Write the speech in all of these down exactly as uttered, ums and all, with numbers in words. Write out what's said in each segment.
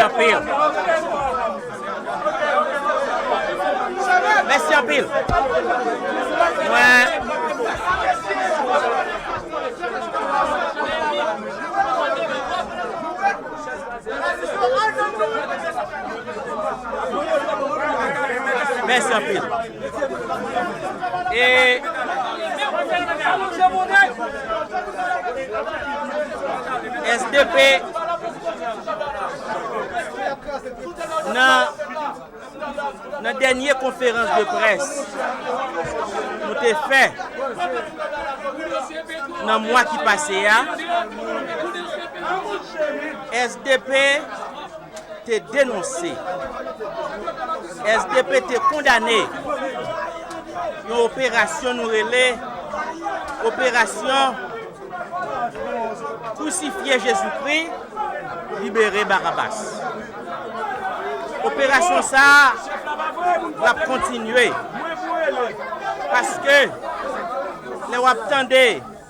Anpil. Mèsi anpil. Mwen. Mèsi anpil. E S D P nan, nan dènye konferans de près nou te fè nan mwa ki pase a, S D P te denonse, S D P te kondane yon operasyon nou rele operasyon Krisifye Jezikri, libere Barabas. Operasyon sa a, l ap kontinye. Paske, lè w ap tande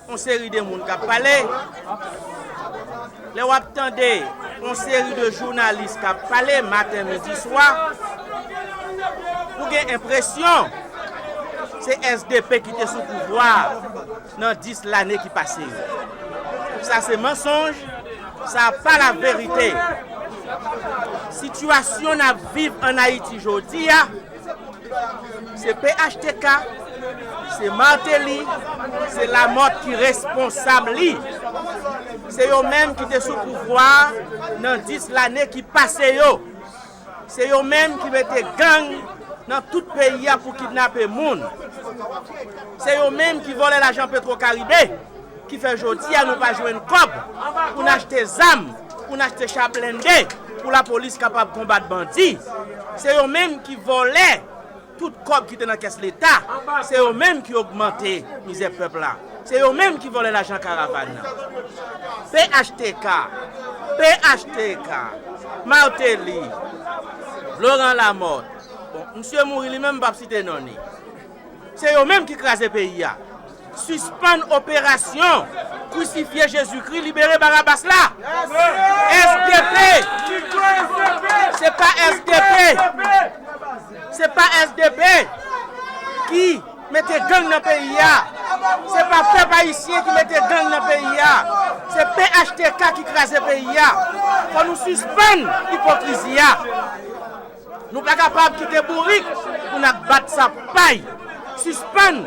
yon seri de moun k ap pale, lè w ap tande yon seri de jounalis k ap pale maten, midi, swa, ou gen enpresyon se S D P ki te sou pouvwa a nan dis lane ki pase yo. Sa se mansonj, sa pa laverite. Sitiyasyon n ap viv ann Ayiti jodi a, se P H T K, se Martelly, se Lamothe ki responsab li. Se yo menm ki te sou pouvwa a nan dis lane ki pase yo. Se yo menm ki mete gang nan tout peyi a pou kidnape moun. Se yo menm ki vòlè lajan Petro Caribe, ki fè jodi a nou pa jwenn kòb pou n achte zam, pou n achte cha blende, pou lapolis kapab konbat bandi. Se yo menm ki vòlè tout kòb ki te nan kès Leta. Se yo menm ki ogmante mizè pèp la. Se yo menm ki vòlè lajan karavàn nan. P H T K, P H T K, Martelly, Laurent Lamothe. Bon, misye mouri li menm, m p ap site non li. Se yo menm ki kraze peyi a. Sispann operasyon Krisifye Jezikri, libere Barabas la. S D P. Se pa S D P. Se pa S D P ki mete gang nan peyi a. Se pa pèp ayisyen ki mete gang nan peyi a. Se P H T K ki kraze peyi a. Fò nou sispann ipokrizi a. Nou pa kapab kite bourik pou n ap bat sak pay. Sispann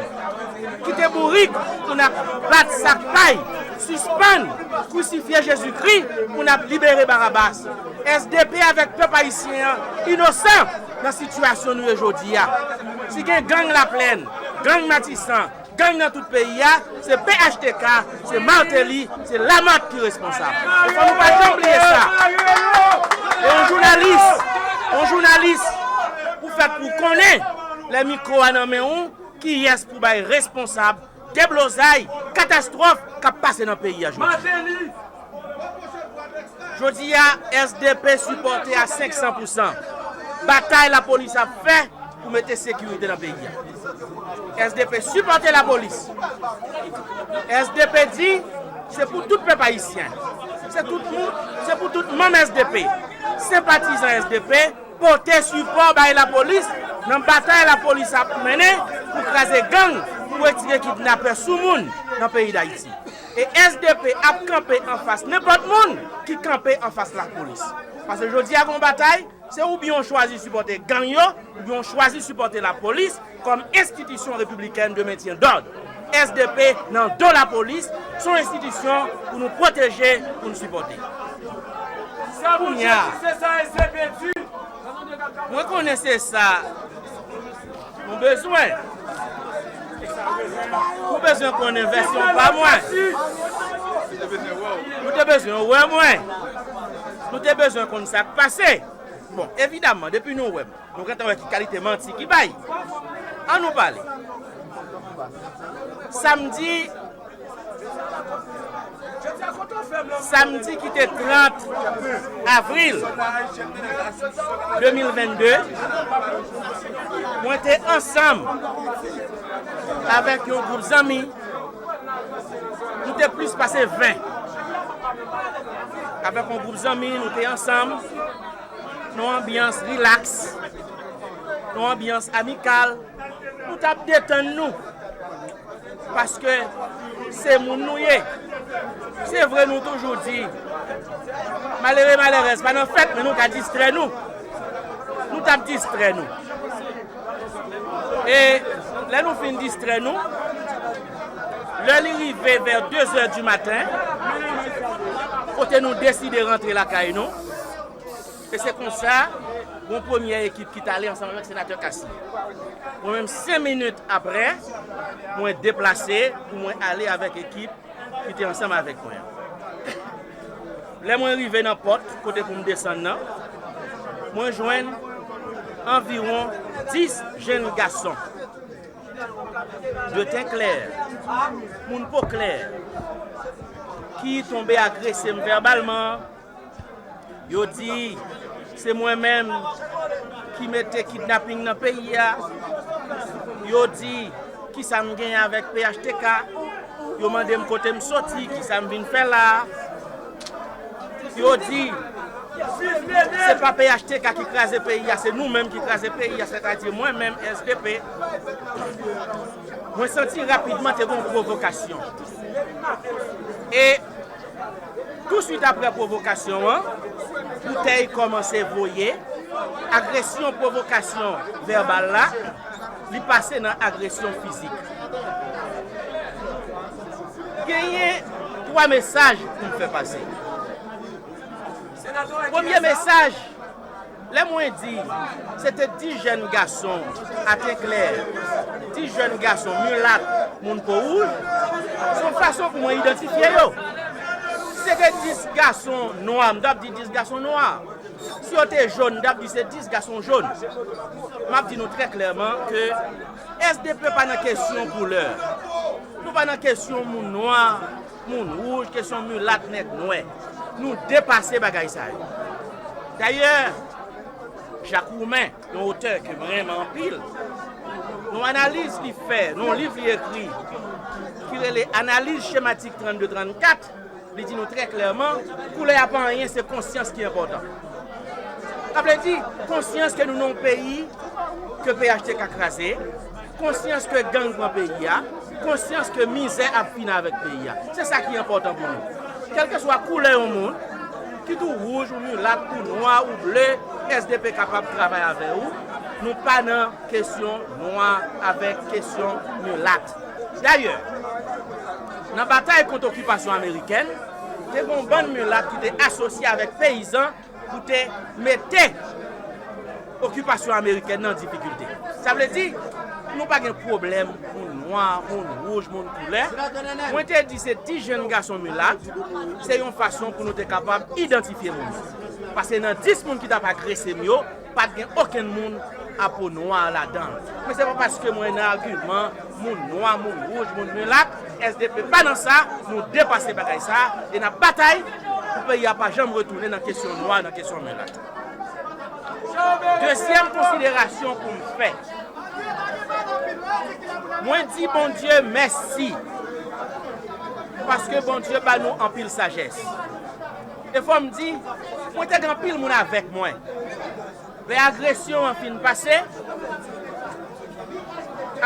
kite bourik pou n ap bat sak pay. Sispann krisifye Jezikri pou n ap libere Barabas. S D P avèk pèp ayisyen an inosan nan sitiyasyon nou ye jodi a. Si gen gang Laplèn, gang Matisan, gang nan tout peyi a, se P H T K, se Martelly, se Lamothe ki responsab. E fò nou pa janm bliye sa. E yon jounalis, yon jounalis, pou fèt pou konnen, lè mikwo a nan men ou, kiyès pou bay responsab deblozay, katastwòf k ap pase nan peyi a jodi? Jodi a, S D P sipòte a senk san pou san batay lapolis ap fè pou mete sekirite nan peyi a. S D P sipòte lapolis. S D P di se pou tout pèp ayisyen. Se tout moun, se pou tout manm S D P, senpatizan S D P, pote sipò bay lapolis nan batay lapolis ap mennen pou kraze gang, pou retire kidnapè sou moun nan peyi Dayiti. E S D P ap kanpe anfas nenpòt moun ki kanpe anfas lapolis. Paske jodi a gon batay, se oubyen w chwazi sipòte gang yo, oubyen w chwazi sipòte lapolis kòm enstitisyon repiblikèn de mentyen dòd. S D P nan do lapolis, se yon enstitisyon pou nou pwoteje, pou nou sipòte. Sa Bondye di, se sa S D P di. Mwen konnen se sa nou bezwen. Nou bezwen konnen vèsyon pa mwen. Nou te bezwen wè mwen. Nou te bezwen konn sa k pase. Bon, evidaman, depi nou wè m, nou gentan wè ki kalite manti ki bay. An nou pale. Samdi, samdi ki te trant avril de mil venn de, mwen te ansanm avèk yon gwoup zanmi, nou te plis pase ven. Avèk yon gwoup zanmi, nou te ansanm. Yon anbyans rilaks, yon anbyans amikal. Nou t ap detann nou. Paske se moun nou ye. Se vre, nou toujou di, malere, malerèz pa nan fèt, men nou ka distrè nou. Nou t ap distrè nou. E lè nou fin distrè nou, lè li rive vè de zè di maten, kote nou deside rantre lakay nou, e se konsa, gon premyè ekip ki t ale ansanm avèk senatè Cassy. Mwen menm, senk minit apre, mwen deplase pou mwen ale avèk ekip ki te ansanm avèk mwen an. Lè mwen rive nan pòt kote pou m desann nan, mwen jwenn anviwon dis jenn gason de ten klè, moun po klè, ki tonbe agrese m vèbalman. Yo di se mwen menm ki mete kidnaping nan peyi a. Yo di kisa m genyen avèk P H T K. Yo mande m kote m soti, kisa m vin fè la a. Yo di se pa P H T K ki kraze peyi a, se nou menm ki kraze peyi a, sètadi mwen menm, S D P. Mwen santi rapidman te gen yon pwovokasyon. E touswit apre pwovokasyon an, boutèy kòmanse voye, agresyon, pwovokasyon vèbal la, li pase nan agresyon fizik. Genyen twa mesaj pou m fè pase. Premye mesaj, lè mwen di se te dis jèn gason a ten klè, dis jèn gason milat, moun po wouj, se yon fason pou mwen idantifye yo. Si se te dis gason nwa, m t ap di dis gason nwa. Si yo te jòn, m t ap di se dis gason jòn. M ap di nou trè klèman ke S D P pa nan kesyon koulè. Nou pa nan kesyon moun nwa, moun wouj, kesyon milat, nèg nwè. Nou depase bagay sa yo. Dayè, Jak Roumen, yon otè ke m renmen anpil, yon analiz li fè, yon liv li ekri, ki rele Analiz Chematik trannde trannkat, li di nou trè klèman, koulè a pa anyen, se konsyans ki enpòtan. Sa vle di, konsyans ke nou nan yon peyi ke P H T K kraze, konsyans ke gang pran peyi a, konsyans ke mizè ap fini avèk peyi a. Se sa ki enpòtan pou nou. Kèlkeswa koulè yon moun, kit ou wouj, ou milat, ou nwa, ou ble, S D P kapab travay avè ou. Nou pa nan kesyon nwa avèk kesyon milat. Dayè, nan batay kont okipasyon amerikèn, te gen yon bann milat ki te asosye avèk peyizan pou te mete okipasyon amerikèn nan difikilte. Sa vle di, nou pa gen pwoblèm moun nwa, moun wouj, moun koulè. Mwen te di se dis jèn gason milat, se yon fason pou nou te kapab idantifye moun. Paske nan dis moun ki t ap agrese m yo, pa t gen okenn moun a po nwa ladan l. Men se pa paske mwen nan agiman moun nwa, moun wouj, moun milat, S D P pa nan sa, nou depase bagay sa, e n ap batay pou peyi a pa janm retounen nan kesyon nwa, nan kesyon milat. Dezyèm konsiderasyon pou m fè, mwen di Bondye mèsi, paske Bondye ba nou anpil sajès. E fò m di, mwen te gen anpil moun avèk mwen. Lè agresyon an fin pase,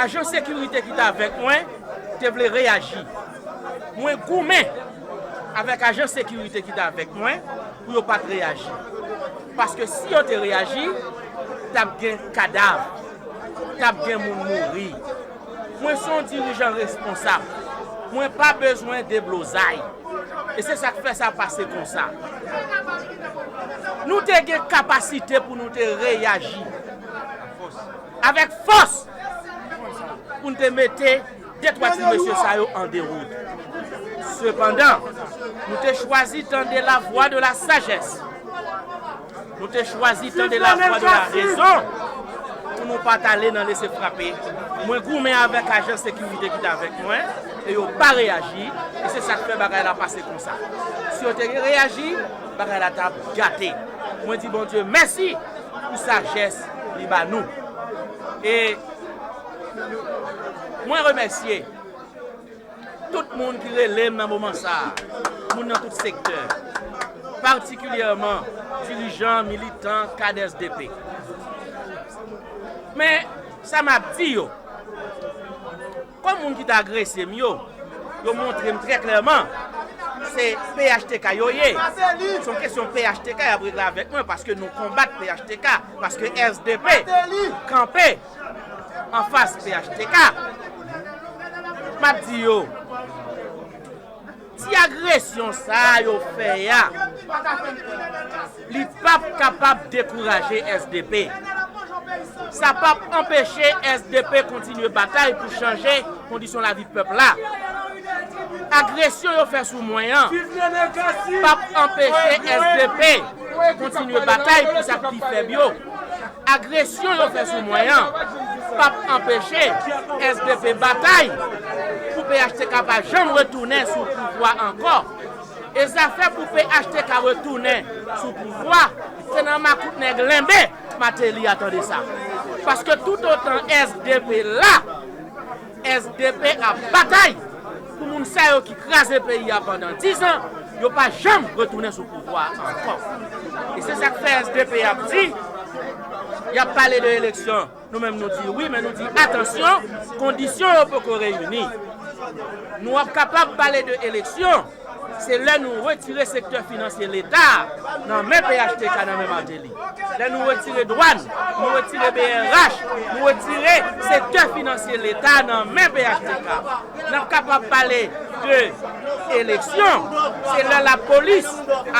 ajan sekirite ki t avèk mwen te vle reyaji. Mwen goumen avèk ajan sekirite ki t avèk mwen pou yo pa t reyaji. Paske si yo te reyaji, t ap gen kadav, t ap gen moun mouri. Mwen se yon dirijan responsab. Mwen pa bezwen deblozay. E se sa k fè sa pase konsa. Nou te gen kapasite pou nou te reyaji avèk fòs pou n te mete de twa ti mesye sa yo an dewout. Sepandan, nou te chwazi tande la voix de la sagesse. Nou te chwazi tande la voix de la raison pou nou pa t ale nan lese frape. Mwen goumen avèk ajan sekirite ki t avèk mwen e yo pa reyaji, e se sa k fè bagay la pase konsa. Si yo te reyaji, bagay la t ap gate. Mwen di Bondye mèsi pou sajès li ba nou. E mwen remèsye tout moun ki rele m nan moman sa a, moun nan tout sektè. patikilyèman dirijan, militan, kad S D P. Men, sa m ap di yo, kòm moun ki t agrese m yo, yo montre m trè klèman, se P H T K yo ye. Se yon kesyon P H T K y ap regle avèk mwen, paske nou konbat P H T K, paske S D P kanpe anfas P H T K. M ap di yo, ti agresyon sa a yo fè a, li p ap kapab dekouraje S D P. Sa p ap anpeche S D P kontinye batay pou chanje kondisyon lavi pèp la. Agresyon yo fè sou mwen an p ap anpeche S D P kontinye batay pou sa k pi fèb yo. Agresyon yo fè sou mwen an p ap anpeche S D P batay pou P H T K pa janm retounen sou pouvwa ankò. E zafè pou P H T K retounen sou pouvwa, se nan makout nèg lenbe Martelly a tande sa. Paske toutotan S D P la, S D P ap batay pou moun sa yo ki kraze peyi a pandan diz an, yo pa janm retounen sou pouvwa a ankò. E se sa k fè S D P ap di, y ap pale de eleksyon. Nou menm nou di wi, men nou di atansyon, kondisyon yo poko reyini. Nou ap kapab pale de eleksyon, se lè nou retire sektè finansye Leta a nan men P H T K, nan men Martelly. Lè nou retire dwàn, nou retire B R H, nou retire sektè finansye Leta a nan men P H T K. N ap kapab pale de eleksyon, se lè lapolis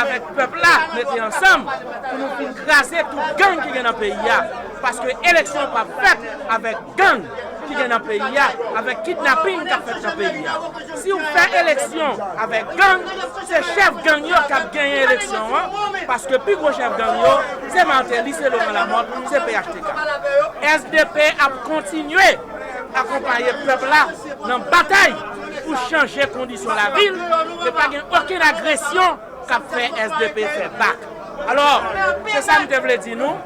avèk pèp la mete ansanm pou nou fin kraze tout gang ki gen nan peyi a. Paske eleksyon p ap fèt avèk gang ki gen nan peyi a, avèk kidnaping k ap fèt nan peyi a. Si w fè eleksyon avèk gang, se chèf gang yo k ap genyen eleksyon an, paske pi gwo chèf gang yo, se Martelly, se Laurent Lamothe, se P H T K. S D P ap kontinye akonpaye pèp la nan batay pou chanje kondisyon lavi l, e pa gen okenn agresyon k ap fè S D P fè bak. Alò, se sa m te vle di nou.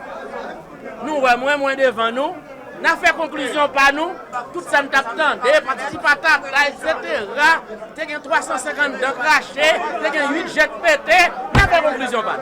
Nou wè mwen, mwen devan nou. N a fè konklizyon pa nou. Tout sa n t ap tande, patiti patata, etsetera. Te gen twa san senkant dan krache, te gen uit jèt pete. N a fè konklizyon pa